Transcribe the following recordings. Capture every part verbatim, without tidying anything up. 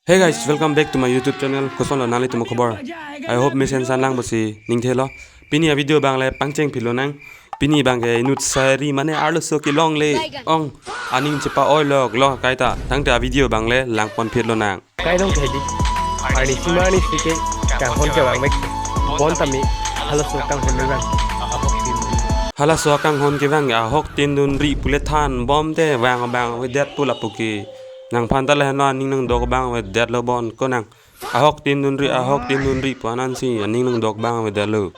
Hey guys, welcome back to my YouTube channel. Kosonlo nanglitum akhobor? I hope mesen san lang pusi ningthelo. Pini a-video abang le pangcheng philo nang. Pini abang ke inut sari mane arloso kelongle ong aning chepa-oi loklo kaita. Tangte a-video abang le langpon phitlo nang. Kailong ke di. Arni sima arni sike kanghon kevang vek. Bon tame halaso kanghon kevang. Halaso kanghon kevang ahok tin dunri pule than bomte vang abang avedet pu lapu ke. Nangphan ta lahenlo aning nangdok abang avedetlo bon ko nang. Ahok tin dunri, ahok tin dunri pu anansi aning nangdok abang avedetlo.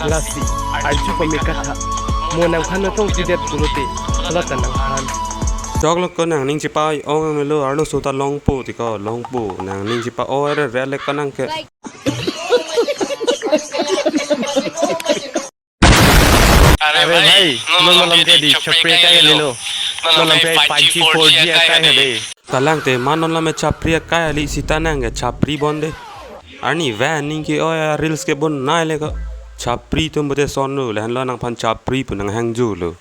Lasi, arju pame katha. Mo nangphan nangchongthudet pulote, hala ta nangphan. Choklo ko nang ning chepa-oi ong anglo arloso ta longpo tiko longpo. Nang ning chepa-oi rere le ko nang ke. Are bhai, non malom ke di chapri kai lelo. Non malom ke five G, four G kai hede. Kalang te ma non lame chapri kai ali sita nang ke chapri bonde. Arni va ning ke-oi a-reels ke bonai le ko. Chapri atum pute sonlo, lahenlo nangphan chapri pu nanghangjulo.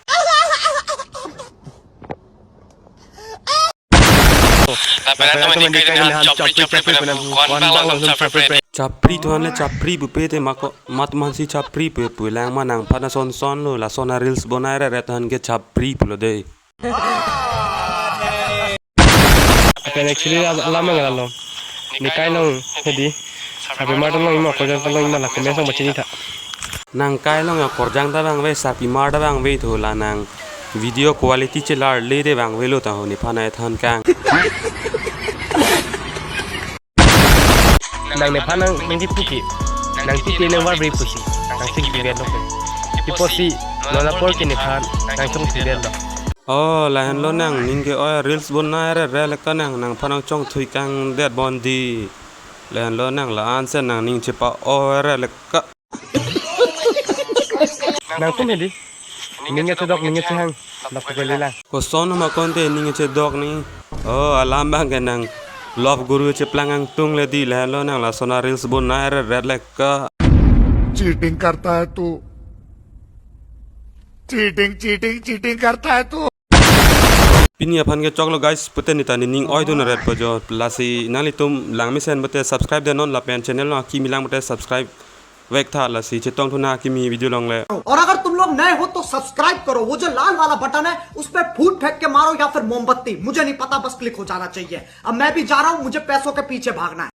Lapen atum mandi kai na chapri chapri pu nang kon bang langsung chapri. Chapri thuan le chapri pupe te mako mat mansi chapri pu pu lang ma nangphan asonsonlo, lason a-reels bonai rere thuan ke chapri pulo de. Lapen actually la- lama ngalalo. Ne kailong hedi. Sapimar ta long ima, korjang ta long ima, la comment song pachini tha. Nang kailong ya korjang ta vangve, sapimar ta vangve thu la nang video quality chelarle te vangvelo ta ho nephan ai than kang. Nang nephan nang nangji puki. Nang titi nang var bri pusi. Nang sing kiben lo ke. Iposi non apor ke nephan nangchongthudet lo. Oh, lahenlo nang ning ke-oi reels bonai rere le ko nang nangphan nangchongthui kangdet bon di. Lahenlo nang la-an se nang ning chepa-oi rere le ko. Nangtum hedi. Ning chedok ning chehang. Lapu kali lang. Koson ma konte ning chedok ni. Oh, alam abang ke nang love guru cheplang angtung le di lahenlo nang lason a-reels bonai rere le ko. Cheating करता है तू। Cheating cheating cheating करता है तू। Pini aphan ke choklo guys, pute neta nening oidun aret po jo. Lasi nanglitum langmesen pute subscribe det non lapen channel along akimi lang pute subscribe vek tha, lasi chetongthu nang akimi video along le. और अगर तुम लोग नए हो तो सब्सक्राइब करो, वो जो लाल वाला बटन है उस पर फूट फेंक के मारो या फिर मोमबत्ती, मुझे नहीं पता, बस क्लिक हो जाना चाहिए। अब मैं भी जा रहा हूँ, मुझे पैसों के पीछे भागना है।